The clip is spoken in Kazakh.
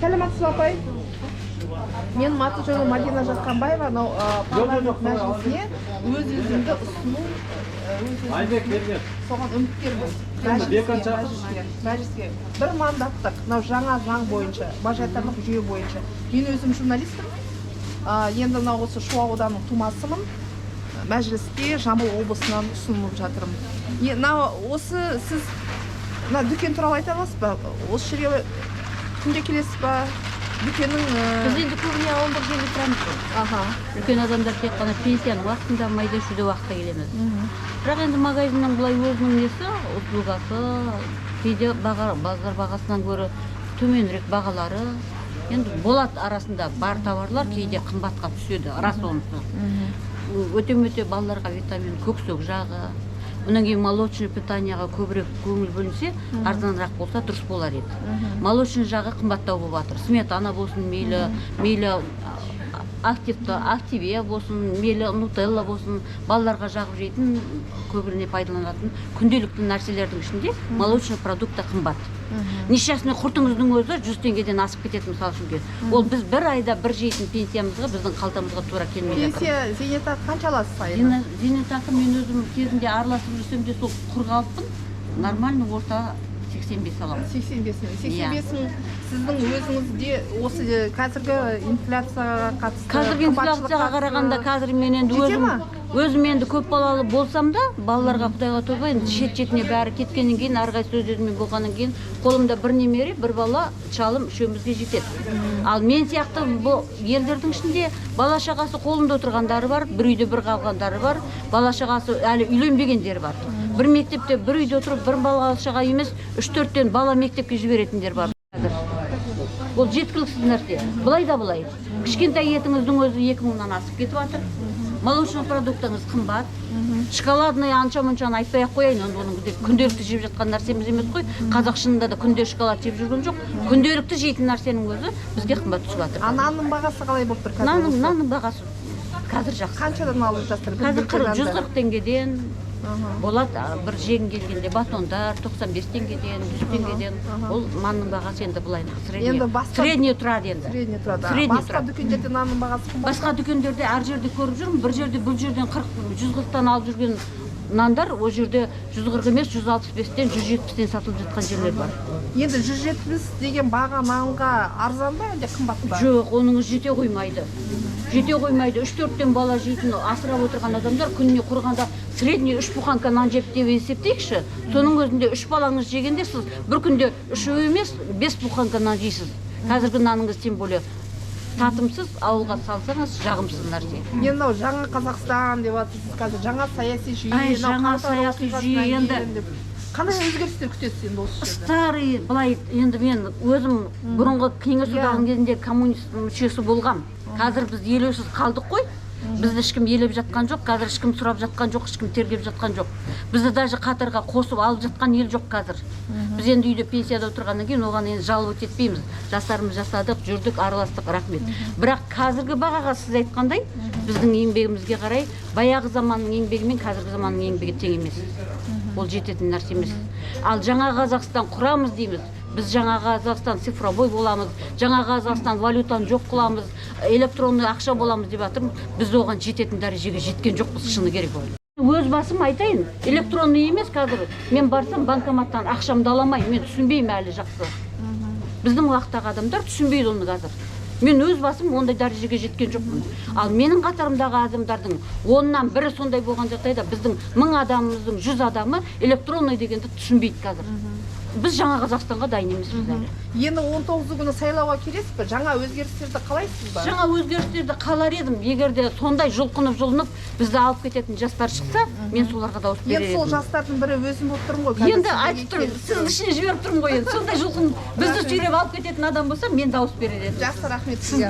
Саламатсыз ба, апай? Менің аты жөнім Мадина Жасқанбаева. Анау парламент мәжілісіне өз өзімді ұсыну, өз Айбек, өзімді бері. Соған үміткермін. Мәжіліске, Бекон шақыршы. мәжіліске бір мандаттық мынау жаңа заң бойынша, мажоритарлық жүйе бойынша. Мен өзім журналистпін. Енді мынау осы Шу ауданының тумасымын. Мәжіліске Жамбыл облысынан ұсынылып жатырмын. Мынау осы сіз мына дүкен туралы айта аласыз ба? Осы жерге күнде келесіз ба? Дүкеннің Біз енді көбіне ауылдық жерде тұрамыз ғой. Үлкен адамдар тек қана пенсияның уақытында, майда шүйде уақытта келеміз. Бірақ енді магазиннің былай өзінің несі, услугасы кейде баға, базар бағасынан гөрі төменірек бағалары енді болады. Арасында бар товарлар кейде қымбатқа түседі, рас онысы. Өте мөте балаларға витамин, көк сок жағы, одан кейін молочный питанияға көбірек көңіл бөлінсе, арзанырақ болса, дұрыс болар еді. Молочный жағы қымбаттау болып жатыр. Сметана болсын, мейлі активті Активия болсын, мейлі Нутелла болсын, балаларға жағып жейтін, көбіне пайдаланатын күнделікті нәрселердің ішінде молочный продукт та қымбат. Несчастный құртыңыздың өзі 100 теңгеден асып кетеді, мысалы үшін. Ол біз бір айда бір жейтін пенсиямызға, біздің қалтамызға тура келмей жатыр. Пенсия, зейнетақы қанша аласыз айына? Зейнетақы мен өзім кезінде араласып жүрсем де, сол құр қалыппын. Нормально орта 85 аламын. 85 мың. Иә. 85 мың сіздің өзіңізде осы қазіргі инфляцияға қатысты, Қазіргі қымбатшылыққа инфляцияға қарағанда қатысты қазір мен енді жете өзім ма? Өзім енді көп балалы болсам да, балаларға, құдайға тәуба, енді шет шетіне бәрі кеткеннен кейін, әрқайсысы өз өзімен болғаннан кейін, қолымда бір немере, бір бала, шалым, үшеумізге жетеді. Ал мен сияқты бұл елдердің ішінде бала шағасы қолында отырғандары бар, бір үйде бір қалғандары бар, бала шағасы әлі үйленбегендері бар, бір мектепте, бір үйде отырып, бір бала шаға емес, үш төрттен бала мектепке жіберетіндер бар. Қазір ол жеткіліксіз нәрсе. Былай да былай, кішкентай етіңіздің өзі 2000-нан асып кетіп жатыр, молочный продуктыңыз қымбат, шоколадный анша мұншаны айтпай ақ қояйын енді. Оның тек күнделікті жеп жатқан нәрсеміз емес қой. Қазақ шынында да күнде шоколад жеп жүрген жоқ. Күнделікті жейтін нәрсенің өзі бізге қымбат түсіп жатыр. А нанның бағасы қалай болып тұр қазір Нанның осы? Нанның бағасы қазір жақсы. Қаншадан алып жатыр? Қазір нанды? 140 теңгеден болады. Бір жегін келгенде батондар 95 теңгеден, 100 теңгеден. Ол нанның бағасы енді былай средний Енді басқа- средний тұрады енді. Средний тұрады. Средний Басқа тұрады. дүкендерде нанның бағасы қымбат? Басқа дүкендерде, әр жерде көріп жүрмін. Бір жерде, бұл жерден 140-тан алып жүрген нандар ол жерде 140 емес, 165-тен, 170-тен сатылып жатқан жерлер бар. Енді 170 деген баға нанға арзан ба, әлде қымбат па? Жоқ, оның жете қоймайды, жете қоймайды. Үш төрттен бала жейтін, асырап отырған адамдар күніне құрғанда средний үш буханка нан жеп деп есептейікші. Соның өзінде үш балаңыз жегенде, сіз бір күнде үшеу емес, бес буханка нан жейсіз. Қазіргі наныңыз тем более татымсыз, ауылға салсаңыз, жағымсыз нәрсе. Енді мынау Жаңа Қазақстан деп жатырсыз, қазір жаңа саяси жүйе, Ай, мынау жаңа қаңтар саяси оқиғасынан жүйе енді- кейін деп. Қандай өзгерістер күтесіз енді осы жерде? Старый былай енді, мен өзім бұрынғы Кеңес Одағының кезінде коммунист мүшесі болғам. Қазір біз елеусіз қалдық қой. Бізді ешкім елеп жатқан жоқ қазір, ешкім сұрап жатқан жоқ, ешкім тергеп жатқан жоқ. Бізді даже қатарға қосып алып жатқан ел жоқ қазір. Біз енді үйде пенсияда отырғаннан кейін оған енді жаловать етпейміз. Жастарымыз жасадық, жүрдік, араластық, рахмет. Бірақ қазіргі бағаға, сіз айтқандай, біздің еңбегімізге қарай, баяғы заманның еңбегі мен қазіргі заманның еңбегі тең емес. Ол жететін нәрсе емес. Ал Жаңа Қазақстан құрамыз дейміз біз, Жаңа Қазақстан цифровой боламыз, Жаңа Қазақстан валютаны жоқ қыламыз, электронный ақша боламыз деп жатырмыз. Біз оған жететін дәрежеге жеткен жоқпыз, шыны керек. Ол өз басым айтайын, электронный емес, қазір мен барсам, банкоматтан ақшамды ала алмаймын. Мен түсінбеймін әлі жақсы. Біздің уақыттағы адамдар түсінбейді оны. Қазір мен өз басым ондай дәрежеге жеткен жоқпын. Ал менің қатарымдағы адамдардың оннан бірі сондай болған жағдайда, біздің 1000 адамымыздың 100 адамы электронный дегенді түсінбейді қазір. Біз Жаңа Қазақстанға дайын емеспіз әлі. Енді 19 күні сайлауға келесіз бе? Жаңа өзгерістерді қалайсыз ба? Жаңа өзгерістерді қалар едім. Егер де сондай жұлқынып жұлынып бізді алып кететін жастар шықса, мен соларға дауыс берер Енді сол едім. жастардың бірі өзім болып тұрмын ғой қазір Енді сізге айтып тұрмын, келіп. сіздің ішіне жіберіп тұрмын ғой. Енді сондай жұлқынып бізді сүйреп алып кететін адам болса, мен дауыс берер едім. Жақсы, рахмет сізге.